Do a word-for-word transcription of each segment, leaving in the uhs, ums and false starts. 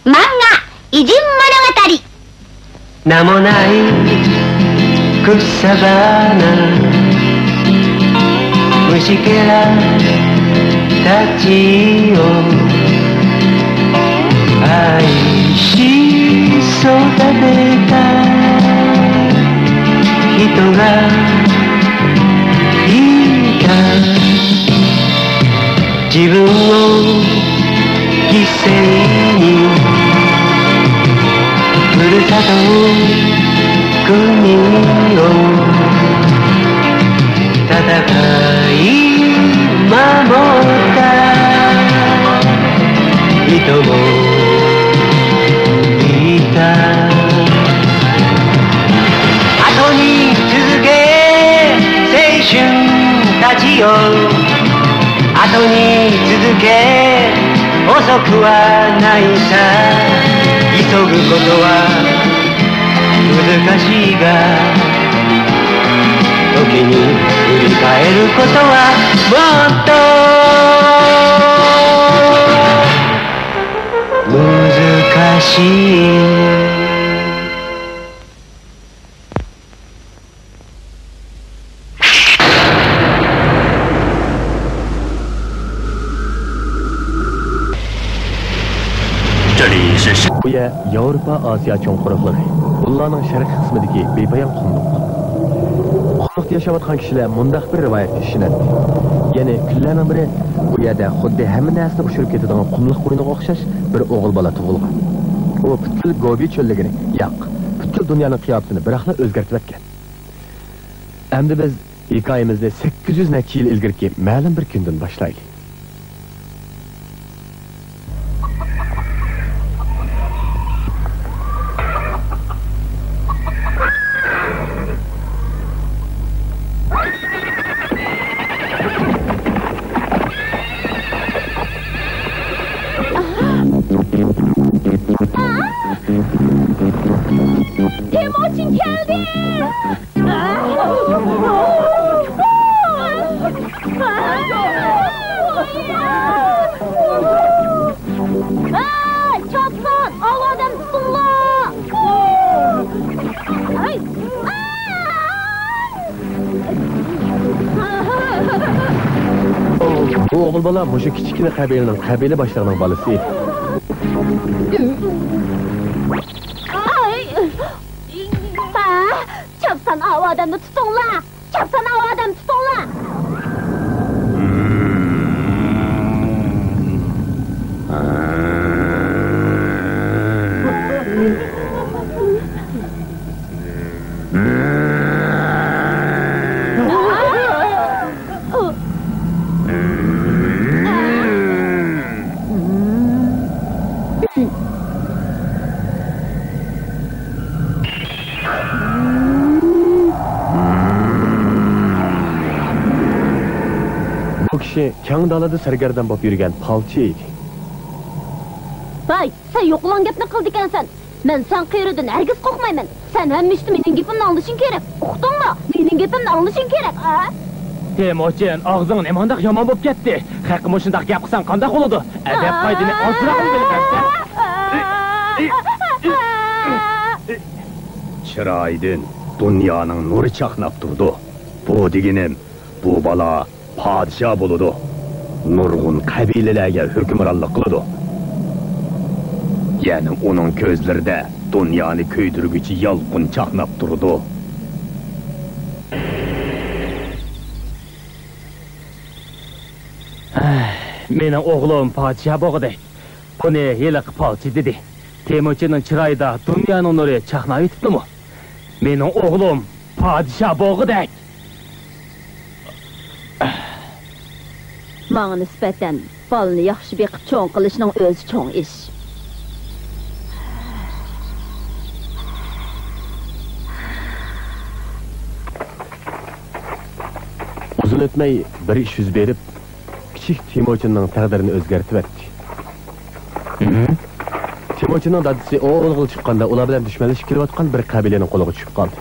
漫画偉人物語。名もない草花、虫けらたちを愛し育てた人がいた。自分を犠牲にふるさと国を戦い守った人もいた。後に続け青春たちよ、後に続け、遅くはないさ。急ぐことは難しいが、時に振り返ることはもっと難しい。بۇ يەر ياۋروپا ئاسىيا چوڭ قۇرۇقلۇقى، ھونلارنىڭ شەرقىي قىسمىدىكى بىپايان قۇملۇق. قۇملۇقتا ياشاۋاتقان كىشىلەر مۇنداق بىر رىۋايەتكە ئىشىنەتتى. يەنى كۈنلەرنىڭ بىرى بۇ يەردە خۇددى ھەممە نەرسىنىڭ ئۇچۇرۇپ كېتىدىغان قۇملۇق بوينىغا ئوخشاش بىر ئوغۇل بالا تۇغۇلغان. ئۇ پۈتكۈل گوبى چۆللۈكىنى، ياق، پۈتكۈل دۇنيانىڭ قىياپىتىنى بىراقلا ئۆزگەرتىۋەتكەن. ئەمدى بىز ھېكايىمىزنى سەككىز يۈز نەچچە يىل ئىلگىرىكى مەلۇم بىر كۈندىن باشلايلى. تېمۇچىن كەلدى! چاپسان، ئاۋۇ ئادەمنى تۇتۇڭلار! بۇ ئوغۇل بالا مۇشۇ كىچىككىنە قەبىلىنىڭ قەبىلە باشلىقىنىڭ بالىسى ئىدى. چاپسان ئاۋۇ ئادەمنى تۇتۇڭلار! چاپسان ئاۋۇ ئادەمنى تۇتۇڭلار! بۇ كىشى كەڭ دالادا سەرگەردان بولۇپ يۈرگەن پالچى ئىدى. ۋاي، سەن يوقىلاڭ گەپنى قىلىدىكەنسەن. مەن سەن قېرىدىن ھەرگىز قورقمايمەن. سەن ھەممە ئىشتا مېنىڭ گېپىمنى ئاڭلىشىڭ كېرەك. ئۇقتۇڭمۇ؟ مېنىڭ گېپىمنى ئاڭلىشىڭ كېرەك. ھە؟ تېمۇچىن، ئاغزىڭ نېمانداق يامان بولۇپ كەتتى؟ خەققە مۇشۇنداق گەپ قىلساڭ قانداق بولىدۇ؟ ئەدەپ-قائىدىنى ئازراقمۇ بىلمەمسەن؟ چىرايىدىن دۇنيانىڭ نۇرى چاقناپ تۇرىدۇ. بۇ دېگىنىم، بۇ بالا پادىشاھ بولىدۇ، نۇرغۇن قەبىلىلەرگە ھۆكۈمرانلىق قىلىدۇ. يەنى ئۇنىڭ كۆزلىرىدە دۇنيانى كۆيدۈرگۈچى يالقۇن چاقناپ تۇرىدۇ. مېنىڭ ئوغلۇم پادىشاھ بولغۇدەك. بۇنى ھېلىقى پالچى دېدى. تېمۇچىننىڭ چىرايىدا دۇنيانىڭ نۇرى چاقناۋېتىپتىمۇ؟ مېنىڭ ئوغلۇم پادىشاھ بولغۇدەك. ماڭا نىسبەتەن بالىنى ياخشى بېقىپ چوڭ قىلىشنىڭ ئۆزى چوڭ ئىش. ئۇزۇن ئۆتمەي بىر ئىش يۈز بېرىپ، كىچىك تېمۇچىننىڭ تەقدىرىنى ئۆزگەرتىۋەتتى. تېمۇچىننىڭ دادىسى ئوۋغىلىغىلى چىققاندا، ئۇلار بىلەن دۈشمەنلىشىپ كېلىۋاتقان بىر قەبىلىنىڭ قولىغا چۈشۈپ قالدى.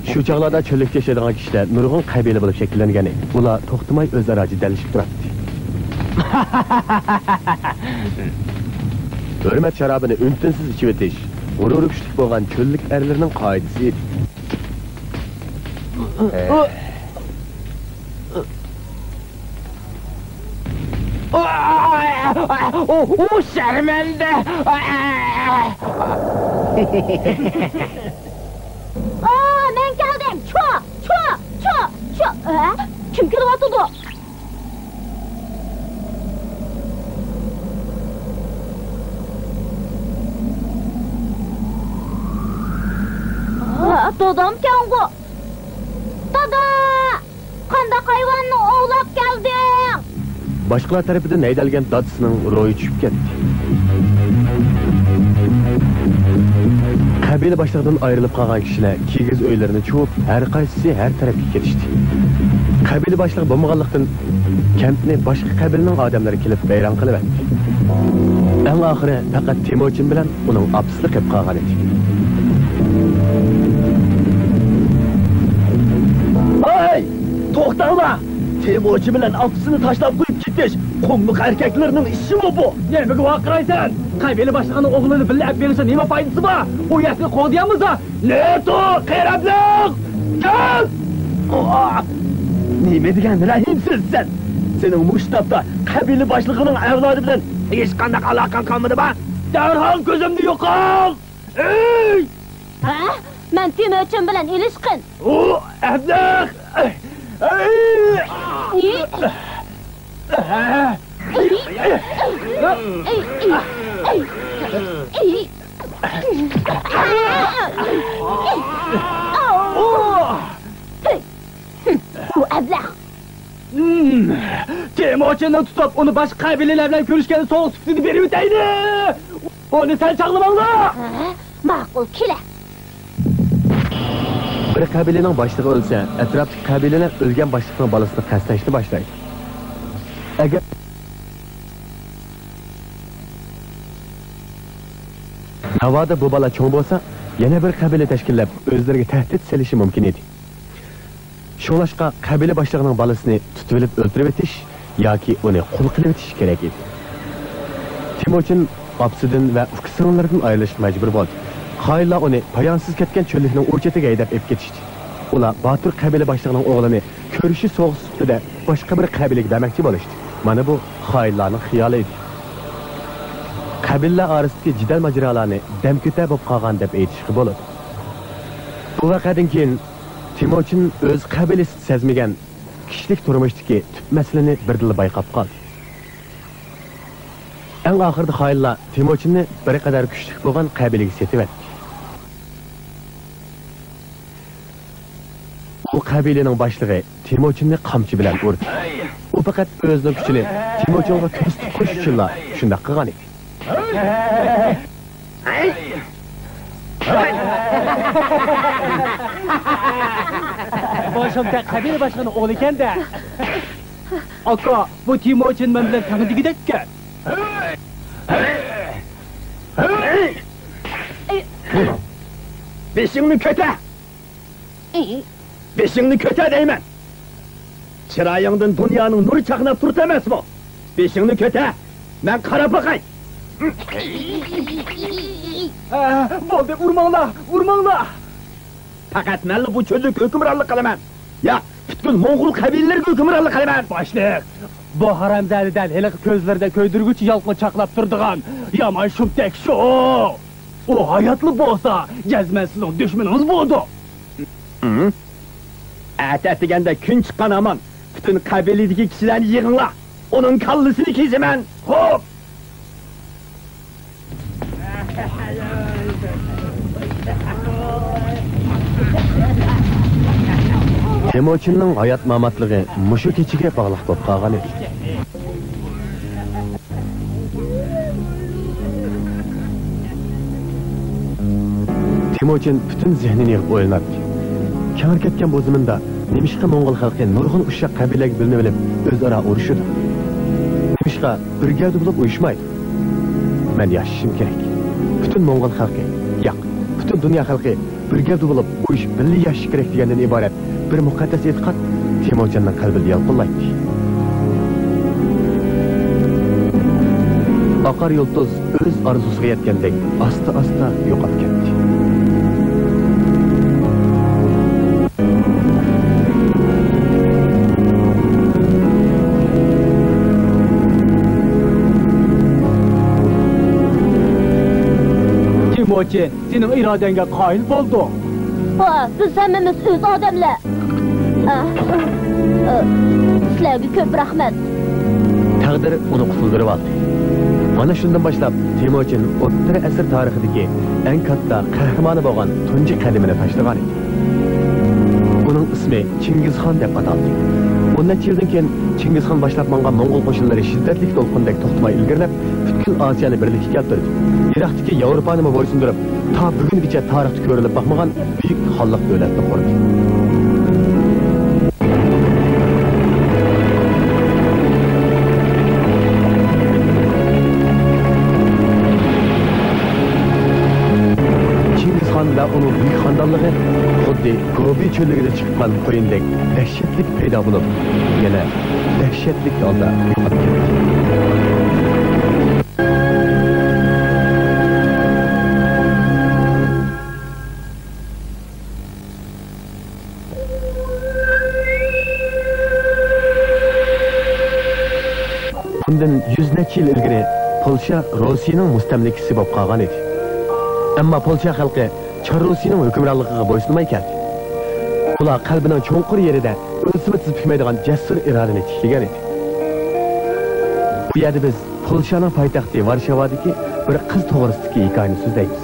شۇ چاغلاردا چۆللۈكتە ياشايدىغان كىشىلەر نۇرغۇن قەبىلە بولۇپ شەكىللەنگەن ئىدى. ئۇلار توختىماي ئۆزئارا جېدەللىشىپ تۇراتتى. ھۆرمەت شارابىنى ئۈن-تىنسىز ئىچىۋېتىش غۇرۇرى كۈچلۈك بولغان چۆللۈك ئەرلىرىنىڭ قائىدىسى ئىدى. ئۇ، ئۇ شەرمەندە! ئا، مەن كەلدىم! چۇ، چۇ، چۇ، چۇ! ئە، كىم كېلىۋاتىدۇ؟ ئا، دادامكەنغۇ! دادا! قانداق ھايۋاننى ئوۋلاپ كەلدىڭ؟ باشقىلار تەرىپىدىن ھەيدەلگەن دادىسىنىڭ روھى چۈشۈپ كەتتى. قەبىلە باشلىقىدىن ئايرىلىپ قالغان كىشىلەر كىگىز ئۆيلىرىنى چۇۋۇپ، ھەر قايسىسى ھەر تەرەپكە كېتىشتى. قەبىلە باشلىقى بولمىغانلىقتىن، كەنتنى باشقا قەبىلىنىڭ ئادەملىرى كېلىپ ۋەيران قىلىۋەتتى. ئەڭ ئاخىرى پەقەت تېمۇچىن بىلەن ئۇنىڭ ئاپىسىلا قېلىپ قالغان ئىدى. ھەي! توختاڭلار! تېمۇچىن بىلەن ئاپىسىنى تاشلاپ قويۇپ كېتىش قۇملۇق ئەركەكلىرىنىڭ ئىشىمۇ بۇ؟ نېمىگە ۋارقىرايسەن؟ قەبىلە باشلىقىنىڭ ئوغلىنى بىللە ئەپ بېرىشنىڭ نېمە پايدىسى بار؟ ئۇ يەرگە قوغدىيالمىسا، نېتو قېرىپلىق! كەل! نېمە دېگەن رەھىمسىزسەن! سېنىڭ مۇشۇ تاپتا قەبىلە باشلىقىنىڭ ئەۋلادى بىلەن ھېچقانداق ئالاقەڭ قالمىدىما؟ دەرھال كۆزۈمدىن يوقال! ئەي! ھە؟ مەن تېمۇچىن بىلەن ئېلىشقىن. ئۇ ئەبلەخ! ئۇ ئەبلەخ! تېمۇچىننى تۇتۇپ، ئۇنى باشقا قەبىلىلەر بىلەن كۆرۈشكەندە سوغۇق سۈپىتىدە بېرىۋېتەيلى! ئۇنى سەل چاغلىماڭلار! ھە، ماقۇل، كېلە. بىر قەبىلىنىڭ باشلىقى ئۆلسە، ئەتراپتىكى قەبىلىلەر ئۆلگەن باشلىقنىڭ بالىسىنى قەستلەشنى باشلايدۇ. ئەگەر ناۋادا بۇ بالا چوڭ بولسا، يەنە بىر قەبىلە تەشكىللەپ، ئۆزلىرىگە تەھدىت سېلىشى مۇمكىن ئىدى. شۇڭلاشقا قەبىلە باشلىقىنىڭ بالىسىنى تۇتۇۋېلىپ ئۆلتۈرۈۋېتىش ياكى ئۇنى قۇل قىلىۋېتىش كېرەك ئىدى. تېمۇچىن ئاپىسىدىن ۋە ئۇكا-سىڭىللىرىدىن ئايرىلىشقا مەجبۇر بولدى. خائىنلار ئۇنى پايانسىز كەتكەن چۆللۈكنىڭ ئۇ چېتىگە ھەيدەپ ئېلىپ كېتىشتى. ئۇلار باتۇر قەبىلە باشلىقىنىڭ ئوغلىنى كۆرۈشى سوغۇق سۈپىتىدە باشقا بىر قەبىلىگە بەرمەكچى بولۇشتى. مانا بۇ خائىنلارنىڭ خىيالى ئىدى. قەبىلىلەر ئارىسىدىكى جېدەل-ماجىرالارنى دەمكۆتە بولۇپ قالغان دەپ ئېيتىشقا بولىدۇ. بۇ ۋەقەدىن كېيىن تېمۇچىن ئۆز قەبىلىسىدە سەزمىگەن كىشىلىك تۇرمۇشتىكى تۈپ مەسىلىنى بىردىنلا بايقاپ قالدى. ئەڭ ئاخىرىدا خائىنلار تېمۇچىننى بىر قەدەر كۈچلۈك بولغان قەبىلىگە سېتىۋەتتى. ئۇ قەبىلىنىڭ باشلىقى تېمۇچىننى قامچا بىلەن ئۇردى. ئۇ پەقەت ئۆزىنىڭ كۈچىنى تېمۇچىنغا كۆرسىتىپ قويۇش ئۈچۈنلا شۇنداق قىلغان ئىدى. بۇ شۇمتەك قەبىلە باشلىقىنىڭ ئوغلى ئىكەن-دە. ئاكا، بۇ تېمۇچىن مەن بىلەن تەڭ دېگۈدەككەن. بېشىڭنى كۆتەر! بېشىڭنى كۆتەر دەيمەن! چىرايىڭدىن دۇنيانىڭ نۇرى چاقناپ تۇرىدۇ ئەمەسمۇ؟ بېشىڭنى كۆتەر! مەن قاراپ باقاي! ھە، بولدى، ئۇرماڭلار، ئۇرماڭلار! پەقەت مەنلا بۇ چۆللۈككە ھۆكۈمرانلىق قىلىمەن. ياق، پۈتكۈل موڭغۇل قەبىلىلىرىگە ھۆكۈمرانلىق قىلىمەن. باشلىق، بۇ ھارامزادە دەل ھېلىقى كۆزلىرىدە كۆيدۈرگۈچى يالقۇن چاقناپ تۇرىدىغان يامان شۇمتەك شۇ. ئۇ ھاياتلا بولسا، جەزمەن سىزنىڭ دۈشمىنىڭىز بولىدۇ. ھىم؟ ئەتە ئەتىگەندە كۈن چىققان ھامان پۈتۈن قەبىلىدىكى كىشىلەرنى يىغىڭلار. ئۇنىڭ كاللىسىنى كېسىمەن. خوپ! تېمۇچىننىڭ ھايات-ماماتلىقى مۇشۇ كېچىگە باغلىق بولۇپ قالغان ئىدى. تېمۇچىن پۈتۈن زېھنىنى يىغىپ ئويلىناتتى. كەڭرى كەتكەن بۇ زېمىندا نېمىشقا موڭغۇل خەلقى نۇرغۇن ئۇششاق قەبىلىلەرگە بۆلۈنۈۋېلىپ، ئۆزئارا ئۇرۇشىدۇ؟ نېمىشقا بىر گەۋدە بولۇپ ئۇيۇشمايدۇ؟ مەن ياشىشىم كېرەك. پۈتۈن موڭغۇل خەلقى، ياق، پۈتۈن دۇنيا خەلقى بىر گەۋدە بولۇپ، بۇ ئىش بىللە ياشىشى كېرەك دېگەندىن ئىبارەت بىر مۇقەددەس ئېتىقاد تېمۇچىننىڭ قەلبىدە يالقۇنلايتتى. ئاقار يۇلتۇز ئۆز ئارزۇسىغا يەتكەندەك ئاستا-ئاستا يوقاپ كەتتى. تېمۇچىن، سېنىڭ ئىرادەڭگە قايىل بولدۇق. ھە، بىز ھەممىمىز ئۆز ئادەملەر. ئە، ئە، سىلەرگە كۆپ رەھمەت. تەقدىر ئۇنى قۇتۇلدۇرۇۋالدى. مانا شۇندىن باشلاپ تېمۇچىن ئوتتۇرا ئەسىر تارىخىدىكى ئەڭ كاتتا قەھرىمانى بولغان تۇنجى قەدىمىنى تاشلىغانىدى. ئۇنىڭ ئىسمى چىڭگىزخان دەپ ئاتالدى. ئون نەچچە يىلدىن كېيىن چىڭگىزخان باشلاپ مانغان موڭغۇل قوشۇنلىرى شىددەتلىك دولقۇندەك توختىماي ئىلگىرىلەپ، پۈتكۈل ئاسىيانى بىرلىككە كەلتۈردى. يىراقتىكى ياۋروپانىمۇ بويسۇندۇرۇپ، تا بۈگۈنگىچە تارىختا كۆرۈلۈپ باقمىغان بۈيۈك خانلىق دۆلەتنى قۇردى. چىڭگىزخان ۋە ئۇنىڭ بۈيۈك خاندانلىقى خۇددى گوبى چۆللۈكىدە چىققان قۇيۇندەك دەھشەتلىك پەيدا بولۇپ، يەنە دەھشەتلىك ھالدا يوقاپ كەتتى. بۇندىن يۈز نەچچە يىل ئىلگىرى پولشا روسىيەنىڭ مۇستەملىكىسى بولۇپ قالغان ئىدى. ئەمما پولشا خەلقى چار روسىيەنىڭ ھۆكۈمرانلىقىغا بويسۇنماي كەلدى. ئۇلار قەلبىنىڭ چوڭقۇر يېرىدە ئۆلسىمۇ تىز پۈكمەيدىغان جەسۇر ئىرادىنى تىكلىگەن ئىدى. بۇ يەردە بىز پولشانىڭ پايتەختى ۋارشاۋادىكى بىر قىز توغرىسىدىكى ھېكايىنى سۆزلەيمىز.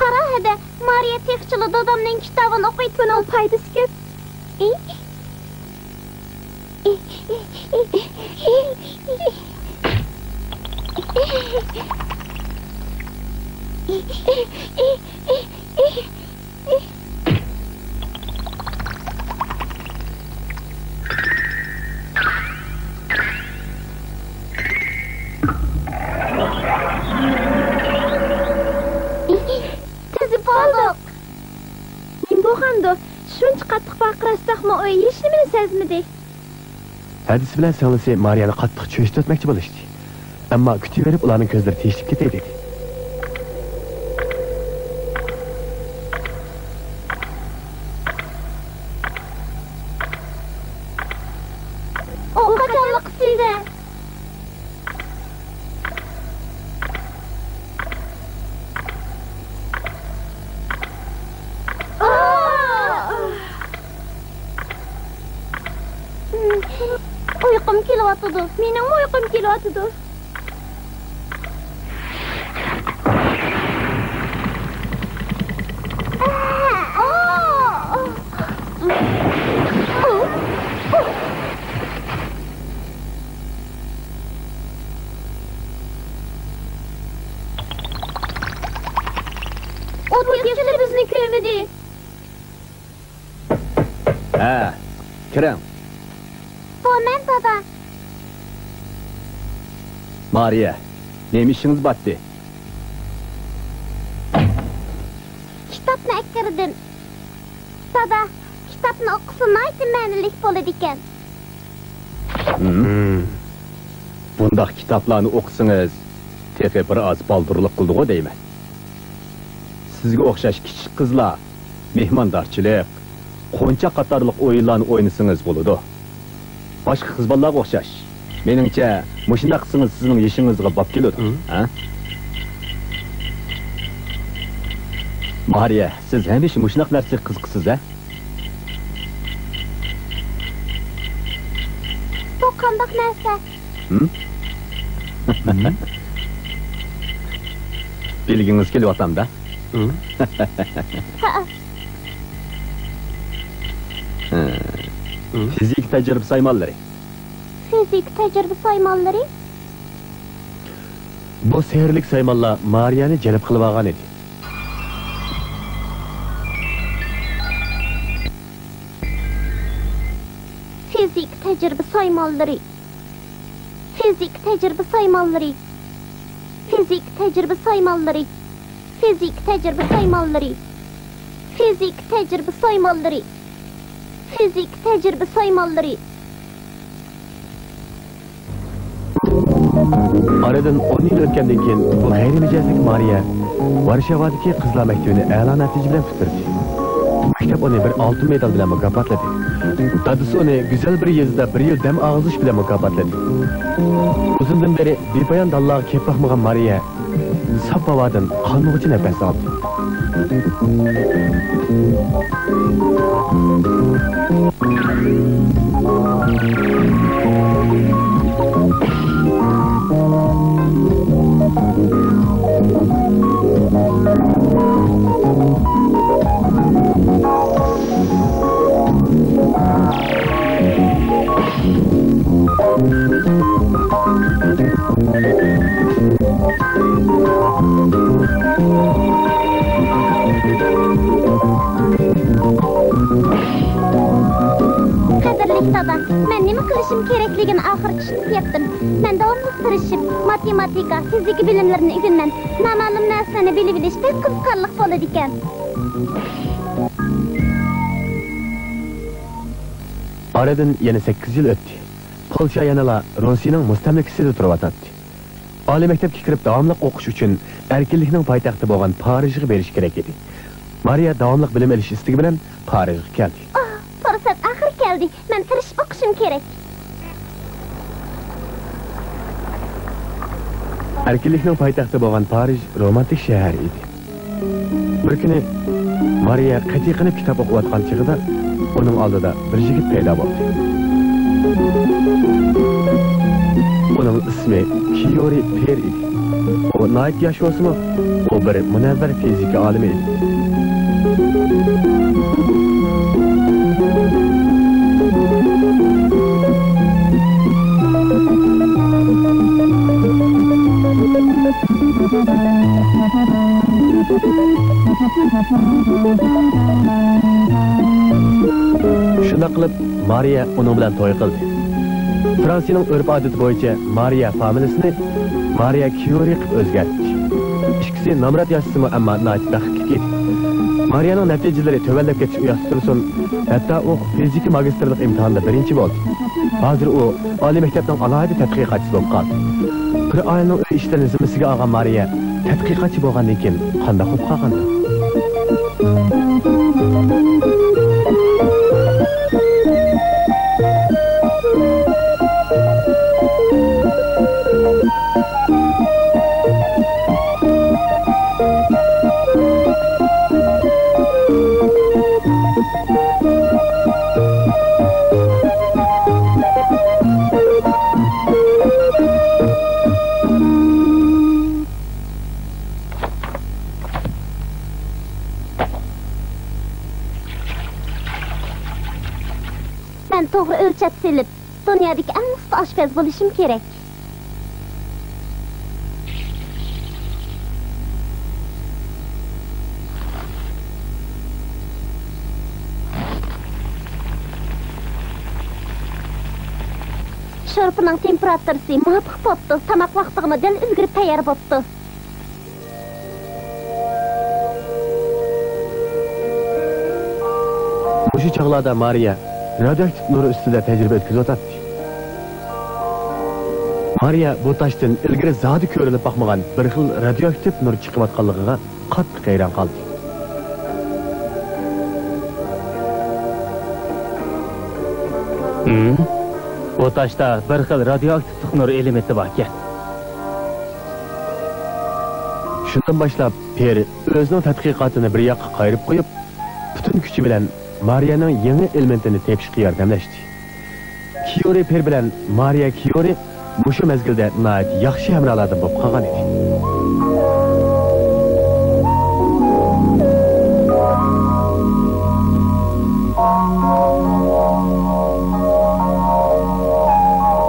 قارا ھەدە، مارىيە تېخىچىلا دادامنىڭ كىتابىنى ئوقۇيتتى. بۇنىڭ پايدىسى كۆپ. تېزىپ بولدۇق. نېمە بولغاندۇ؟ شۇنچە قاتتىق ۋارقىراشساقمۇ ئۇ ھېچنېمىنى سەزمىدى. ھەدىسى بىلەن سىڭلىسى مارىيەنى قاتتىق چۆچۈتۈۋەتمەكچى بولۇشتى. ئەمما كۈتۈۋېرىپ ئۇلارنىڭ كۆزلىرى تېشىلىپ كېتەي دېدى. ئۇ قاچانلىقى سىزدە؟ ئۇيقۇم كېلىۋاتىدۇ. مېنىڭمۇ ئۇيقۇم كېلىۋاتىدۇ. ئۇ تېخىچە بىزنى كۆرمىدى. ھە، كىرىڭ. بۇ مەن، دادا. مارىيە، نېمە ئىشىڭىز بارتى؟ كىتابنى ئەكىردىم. دادا، كىتابنى ئوقۇسا ناھايىتى مەنىلىك بولىدىكەن. ھىم. بۇنداق كىتابلارنى ئوقۇسىڭىز، تېخى بىر ئاز بالدۇرلۇق قىلىدىغۇ دەيمەن. سىزگە ئوخشاش كىچىك قىزلار مېھماندارچىلىق، قونچاق قاتارلىق ئويۇنلارنى ئوينىسىڭىز بولىدۇ. باشقا قىز بالىلارغا ئوخشاش. مېنىڭچە، مۇشۇنداق قىلسىڭىز سىزنىڭ يېشىڭىزغا باب كېلىدۇ. ھە؟ مارىيە، سىز ھەمىشە مۇشۇنداق نەرسىگە قىزىقىسىز، ھە؟ بۇ قانداق نەرسە؟ ھىم؟ بىلگۈڭىز كېلىۋاتامدا؟ ھىم؟ ھە. ھىم؟ فىزىكا تەجرىبە سايمانلىرى. فىزىكا تەجرىبە سايمانلىرى؟ بۇ سېھىرلىك سايمانلار مارىيەنى جەلپ قىلىۋالغان ئىدى. فىزىك تەجرىبە سايمانلىرى. فىزىك تەجرىبە سايمانلىرى. فىزىك تەجرىبە سايمانلىرى. فىزىك تەجرىبە سايمانلىرى. فىزىك تەجرىبە سايمانلىرى. فىزىك تەجرىبە سايمانلىرى. ئارىدىن ئون يىل ئۆتكەندىن كېيىن، بۇ غەيرىي مىجەزلىك مارىيە ۋارشاۋادىكى قىزلار مەكتىپىنى ئەلا نەتىجە بىلەن پۈتتۈردى. مەكتەپ ئۇنى بىر ئالتۇن مېدال بىلەن مۇكاپاتلىدى. دادىسى ئۇنى گۈزەل بىر يېزىدا بىر يىل دەم ئالغۇزۇش بىلەن مۇكاپاتلىدى. ئۇزۇندىن بېرى بىپايان دالىلارغا كېلىپ باقمىغان مارىيە ساپ ھاۋادىن قانمىغۇچە نەپەس ئالدى. قەدىرلىك دادا، مەن نېمە قىلىشىم كېرەكلىكىنى ئاخىرى چۈشىنىپ يەتتىم. مەن داۋاملىق تىرىشىپ، ماتېماتىكا، فىزىكا بىلىملىرىنى ئۆگىنىمەن. نامەلۇم نەرسىلەرنى بىلىۋېلىش بەك قىزىقارلىق بولىدىكەن. ئارىدىن يەنە سەككىز يىل ئۆتتى. پولشا يەنىلا روسىيەنىڭ مۇستەملىكىسىدە تۇرۇۋاتاتتى. ئالىي مەكتەپكە كىرىپ داۋاملىق ئوقۇش ئۈچۈن ئەركىنلىكنىڭ پايتەختى بولغان پارىژغا بېرىش كېرەك ئىدى. مارىيە داۋاملىق بىلىم ئېلىش ئىستىكى بىلەن پارىژغا كەلدى. ئاھ، پۇرسەت ئاخىرى كەلدى. مەن تىرىشىپ ئوقۇشۇم كېرەك. ئەركىنلىكنىڭ پايتەختى بولغان پارىژ رومانتىك شەھەر ئىدى. بىر كۈنى مارىيە قېتىقلىنىپ كىتاب ئوقۇۋاتقان چېغىدا ئۇنىڭ ئالدىدا بىر يىگىت پەيدا بولدى. ئۇنىڭ ئىسمى كىيورى پېر ئىدى. ئۇ ناھايىتى ياش بولسىمۇ، ئۇ بىر مۇنەۋۋەر فىزىكا ئالىمى ئىدى. شۇنداق قىلىپ، مارىيە ئۇنىڭ بىلەن توي قىلدى. فرانسىيەنىڭ ئۆرپ-ئادىتى بويىچە مارىيە فامىلىسىنى مارىيە كيورى قىلىپ ئۆزگەرتتى. ئىككىسى نامرات ياشىسىمۇ، ئەمما ناھايىتى بەختلىك ئىدى. مارىيەنىڭ نەتىجىلىرى تۆۋەنلەپ كېتىش ئۇياتقۇ تۇرسۇن، ھەتتا ئۇ فىزىكا ماگىستىرلىق ئىمتىھانىدا بىرىنچى بولدى. ھازىر ئۇ ئالىي مەكتەپنىڭ ئالاھىدە تەتقىقاتچىسى بولۇپ قالدى. بىر ئائىلىنىڭ ئۆي ئىشلىرىنى زىممىسىگە ئالغان مارىيە تەتقىقاتچى بولغاندىن كېيىن قانداق بولۇپ قالغاندۇ؟ مەن توغرا ئۆلچەپ سېلىپ، دۇنيادىكى ئەڭ ئۇستا ئاشپەز بولۇشۇم كېرەك. شورپىنىڭ تېمپېراتۇرىسى مۇۋاپىق بوپتۇ، تاماق ۋاقتىغىمۇ دەل ئۈلگۈرۈپ تەييار بوپتۇ. مۇشۇ چاغلاردا مارىيە رادىيوئاكتىپ نۇر ئۈستىدە تەجرىبە ئۆتكۈزۈۋاتاتتى. مارىيە بۇ تاشتىن ئىلگىرى زادى كۆرۈلۈپ باقمىغان بىر خىل رادىيوئاكتىپ نۇر چىقىۋاتقانلىقىغا قاتتىق ھەيران قالدى. ھىم؟ بۇ تاشتا بىر خىل رادىيوئاكتىپلىق نۇر ئېلېمېنتى باركەن. شۇندىن باشلاپ پېر ئۆزىنىڭ تەتقىقاتىنى بىر ياققا قايرىپ قويۇپ، پۈتۈن كۈچى بىلەن مارىيەنىڭ يېڭى ئېلېمېنتىنى تېپىشقا ياردەملەشتى. كيورى پېر بىلەن مارىيە كيورى مۇشۇ مەزگىلدە ناھايىتى ياخشى ھەمراھلاردىن بولۇپ قالغان ئىدى.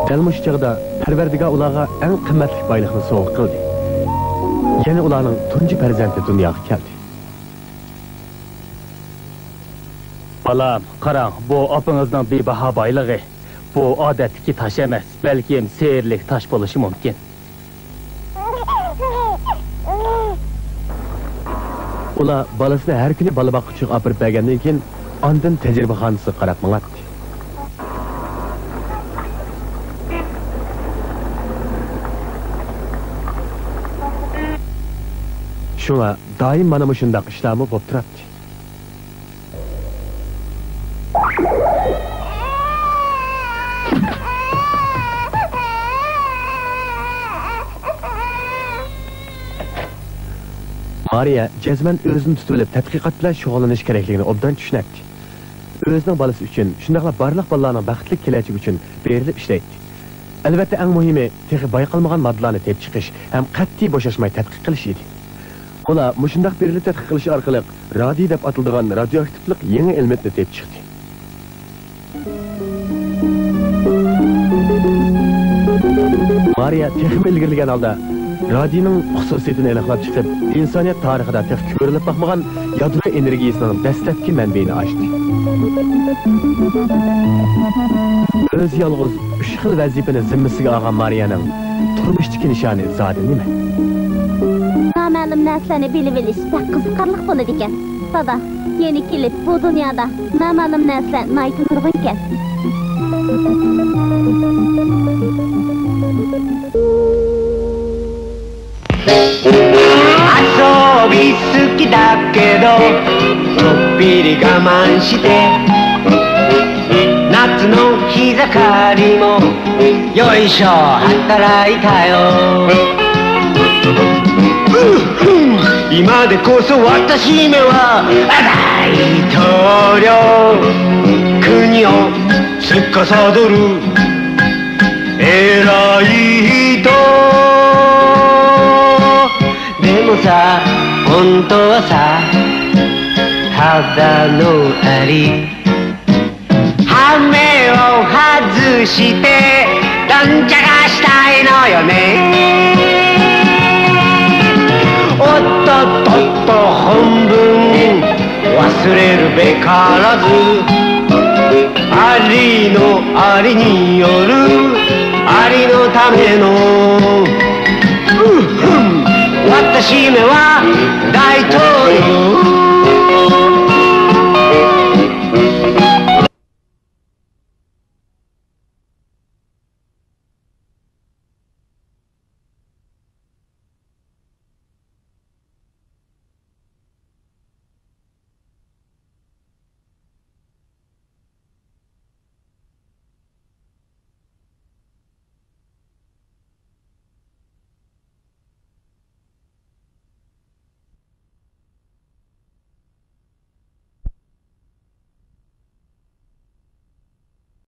دەل مۇشۇ چاغدا پەرۋەردىگار ئۇلارغا ئەڭ قىممەتلىك بايلىقنى سوۋغا قىلدى. يەنە ئۇلارنىڭ تۇنجى پەرزەنتى دۇنياغا كەلدى. بالام، قاراڭ، بۇ ئاپىڭىزنىڭ بىباھا بايلىقى. بۇ ئادەتتىكى تاش ئەمەس، بەلكىم سېھىرلىك تاش بولۇشى مۇمكىن. ئۇلار بالىسىنى ھەر كۈنى بالا باققۇچىغا ئاپىرىپ بەرگەندىن كېيىن، ئاندىن تەجرىبىخانىسىغا قاراپ ماڭاتتى. شۇڭا دائىم مانا مۇشۇنداق ئىشلارمۇ بولۇپ تۇراتتى. مارىيا جەزمەن ئۆزىنى تۇتۇۋېلىپ، تەتقىقات بىلەن شۇغۇللىنىش كېرەكلىكىنى ئوبدان چۈشىنەتتى. ئۆزىنىڭ بالىسى ئۈچۈن، شۇنداقلا بارلىق بالىلارنىڭ بەختلىك كېلەچىكى ئۈچۈن بېرىلىپ ئىشلەيتتى. ئەلۋەتتە، ئەڭ مۇھىمى، تېخى بايقالمىغان ماددىلارنى تېپىپ چىقىش ھەم قەتئىي بوشاشماي تەتقىق قىلىش ئىدى. ئۇلار مۇشۇنداق بېرىلىپ تەتقىق قىلىش ئارقىلىق رادىي دەپ ئاتىلىدىغان رادىيوئاكتىپلىق يېڭى ئېلېمېنتنى تېپىپ چىقتى. مارىيا تېخىمۇ ئىلگىرىلىگەن ھالدا رادىينىڭ خۇسۇسىيىتىنى ئېنىقلاپ چىقىپ، ئىنسانىيەت تارىخىدا تېخى كۆرۈلۈپ باقمىغان يادرو ئېنېرگىيىسىنىڭ دەسلەپكى مەنبىيىنى ئاچتى. ئۆزى يالغۇز ئۈچ خىل ۋەزىپىنى زىممىسىگە ئالغان مارىيەنىڭ تۇرمۇشتىكى نىشانى زادى نېمە؟ نامەلۇم نەرسىلەرنى بىلىۋېلىش بەك قىزىقارلىق بولىدىكەن. دادا، يەنە كېلىپ، بۇ دۇنيادا نامەلۇم نەرسىلەر ناھايىتى نۇرغۇنكەن.